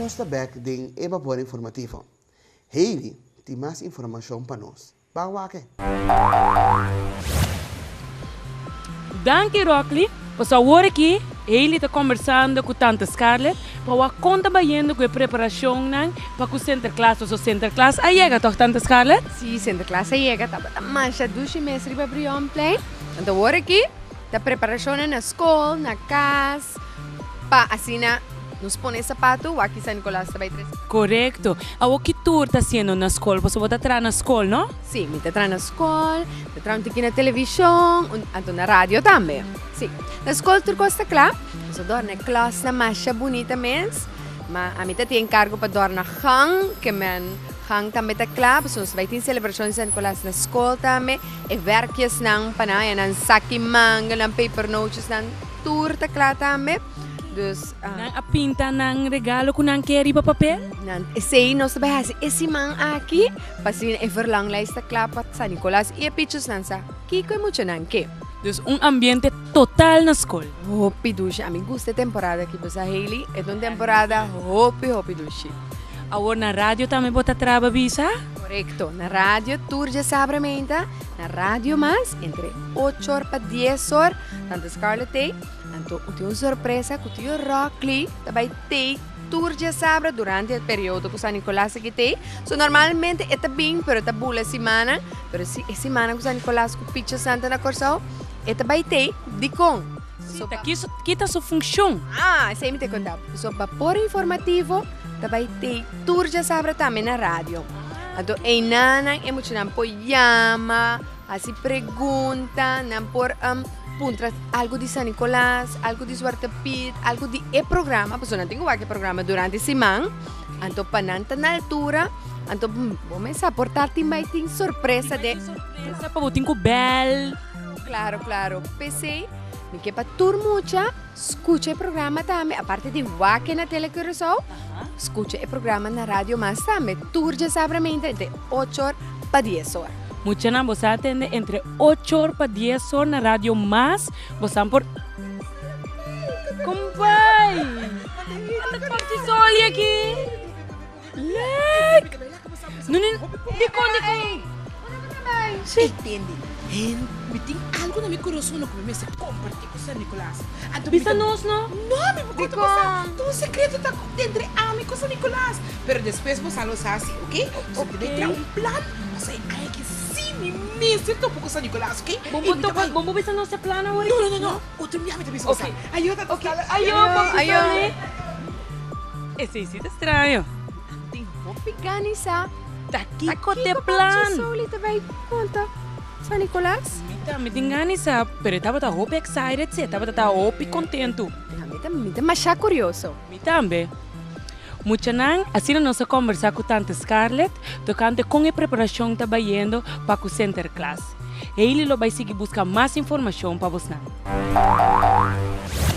nos ta bek den e Bapor Informativo. Hailey tin mas informashon pa nos. Ban wak e. Danki Rockly, paso awor aki Hailey ta kombersando ku tante Scarlett pa wak kon ta bayendo ku e preparashonnan pa ku Sinterklaas, paso Sinterklaas a yega tòg tante Scarlett? Si, Sinterklaas a yega, tabata masha dushi mes riba Brionplein. Anto awor aki ta preparashonnan na skol, na kas. Pa asina nos pone e sapatu, wak ki San Nicolas ta bai trese. Korekto. Awor ki tur ta hasiendo na skol? Pasobra bo ta traha na skol, no? Sí, mi ta traha na skol, mi ta traha un tiki na televishon, un anto na radio tambe. Sí. Na skol tur kos ta kla. Nos a dòrna e klasnan masha bunita mes. Ma ami ta tin enkargo pa dòrna gang, ke men gang tambe ta kla, pasobra nos ta bai tin selebrashon di San Nicolas na skol tambe. E wèrkjesnan pa nan haña nan saki manga, nan pepernootjesnan. Tur ta kla tambe. Dus. Nan a pinta nan regalo ku nan ke riba papel? Nan, esei nos ta bai hasi e siman aki, pa asina e verlanglijst ta kla pa San Nicolas i e pichosnan sa kiko e muchanan ke. Dus un ambiente total na skol. Hopi dushi. Ami gusta e temporada aki, bo sa Hailey, e ta un temporada hopi hopi dushi. Awor na radio tambe bo ta traba bisa? Korekto, na radio tur djasabra meinta, na Radio Mas entre ocho or pa dies or. Tante Scarlett tei, anto u tin un sorpresa ku tio Rockley ta bai tei tur djasabra durante e periodo ku San Nicolas aki tei. So normalmente e ta bin pero e ta bula simana, pero si e simana ku San Nicolas ku Picha Santa na Kòrsou e ta bai tei. Dikon? Si, ta ki su ki ta su funshon? Ah, esei mi ta konta. So Bapor Informativo ta bai tei tur djasabra tambe na radio. Anto einanan e muchanan por yama. Hasi pregunta, nan por puntra algu di San Nicolas, algu di Zwarte Piet, algu di e programa, pasobra nan tin ku wak e programa durante siman, anto pa nan ta na altura, anto bo mes sa por ta tin bai tin sorpresa den. Sorpresa pa bo tin ku bèl. Klaro, klaro. P'esei mi ke pa tur mucha Skucha e programa tambe, aparte di wak na Tele Curaçao, skucha e programa na Radio Mas tambe, tur djasabramente entre ocho or pa dies or. Muchanan, bo sa atende entre ocho or pa dies or na Radio Mas, bo san por. Kon bai? Anda papchi soli aki? Lek! No, no, dikon, dikon? Si. Entende, hen, mi tin algo na mi corazon lo cu mi mester comparti cu San Nicolas. Anto mi Bisa ta. nos no. No, mi por conta bosa. Ta un secreto ta entre ami cu San Nicolas. Pero despues bosa lo sa si, ok? Bosa Ok. debe traha un plan pasobra e aña aki si mi mester topa cu San Nicolas, ok? Bo Y por mi ta topa, bai. bo por bisa nos e plan awor No, aki? no, no, no. Otro biaha mi ta bisa bosa. Ok. Ayo, tata Ok, Scarlett. ayo, Ayo, papi ayo. Sally. Esei si ta straño. Tin hopi gana sa. Ta kiko Ta t'e kiko plan? Pachi Soli ta bai konta San Nicolas? Mi tambe tin gana sa, pero e tabata hopi excited si, e tabata ta hopi kontentu. Mi ta mi ta masha kurioso. Mi tambe. Muchanan, asina nos a kombersá ku Tante Scarlett tokante kon e preparashon ta bayendo pa ku Sinterklaas. Hailey lo bai sigui buska mas informashon pa bosnan.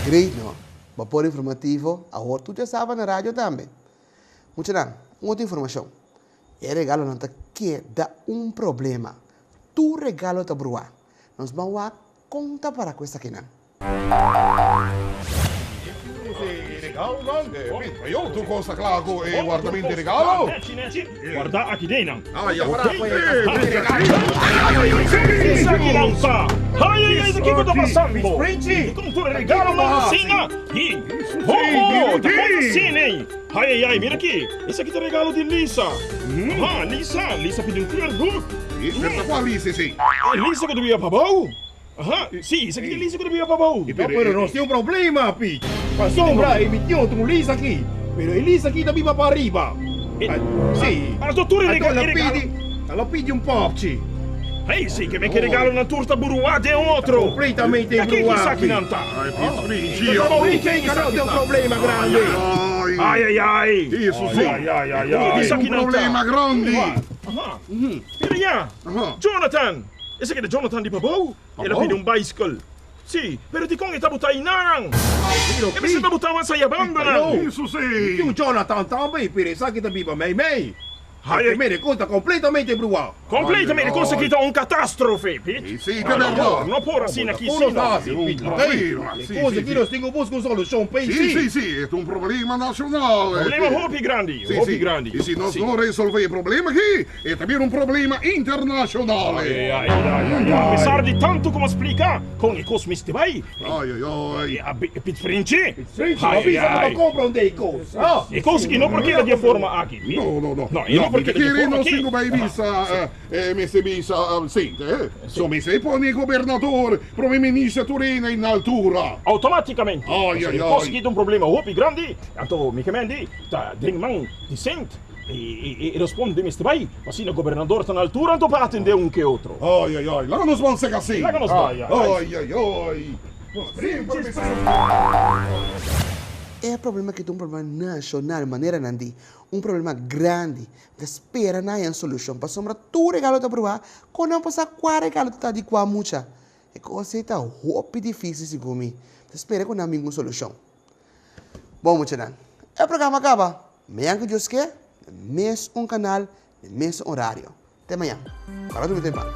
Great no? Bapor informativo awor tur djasaba na radio tambe. Muchanan, un otro informashon. E regalonan ta keda un problema. Tur regalo ta bruá. Nos ban wak kon ta para ku esakinan. Ho ho, ta kon asina ei? Ai ai ai, mira aki, esaki ta regalo di Lisa. Aha, Lisa, Lisa pidi un kleurboek. Pero ta kua Lisa esei? E Lisa ku ta biba pabou. Aha, si, esaki ta e Lisa ku ta biba pabou. No, pero nos tin un problema, Piet. Pasobra e mi tin otro Lisa aki, pero e Lisa aki ta biba pariba. Si. Anto tur e regalo. El a pidi un popchi. Hey, si ke men ke regalonan tur ta bruá den otro. Completamente Ta ken bruá. kisakinan ta? Ta un problema grandi. Ai, ai, ai. Ai, ai, ai, ai. Kisakinan ta? Aha. Mira ya. Jonathan! Esaki ta Jonathan di Pabou. El a pidi un baiskel. Si, pero dikon e ta botá einan? E mester ta botá mas ayabanda nan. Mi tin un Jonathan tambe, pero esaki ta biba meimei. Ai, ai. Mire, kos ta kompletamente bruá. Kompletamente, kos aki ta un katastrofe, Piet. Si, ta bèrdat. No por asina aki, Kon si nos ta no. hasi, Un Piet? problema, E si, kos si, aki si. nos tin ku buska un solushon p'ei, Si, si. si, si, e ta un problema nashonal. Problema hopi grandi, Si, hopi si. grandi. I si nos Si. no resolvé e problema aki, e ta bira un problema internashonal. Ai, ai, ai, ai, ai. Apesar di tantu ku mi a splika kon e kos mester bai, Ai, ai, ai. e Piet Frinchi, Frinchi, ma ai, bisa ku ai. ta kompra un dei kos, ah. E kos aki no por keda di e forma aki, Piet. No, no, no. No, e no por mi ta keda di e kere forma nos aki. tin ku bai bisa, eh, mester bisa, sinte, eh. So mester pone gobernador, prome minister tur hende na altura. Automaticamente. Ai, ai, E kos ai. aki ta un problema hopi grandi, anto mi kemendi ta den man di Sint. E e responde mester bai, asina gobernador ta na altura anto pa atende un ke otro. Ai, ai, ai. Laga nos ban sega así. Laga nos bai. Ai, ai, ai. Semper mester. E problema aki ta un problema nashonal, manera nan di, un problema grandi. Mi ta spera nan haña un solushon, pasobra tur regalo ta pruba, kon nan por sa kua regalo ta di kua mucha? E kos ei ta hopi difísil segun mi. Mi ta spera ku nan bin ku un solushon. Bon muchanan, e programa a kaba. Mañan ku Dios ke, na mes un kanal, na mes un orario. Te mañan. Kòrda durmi temprano.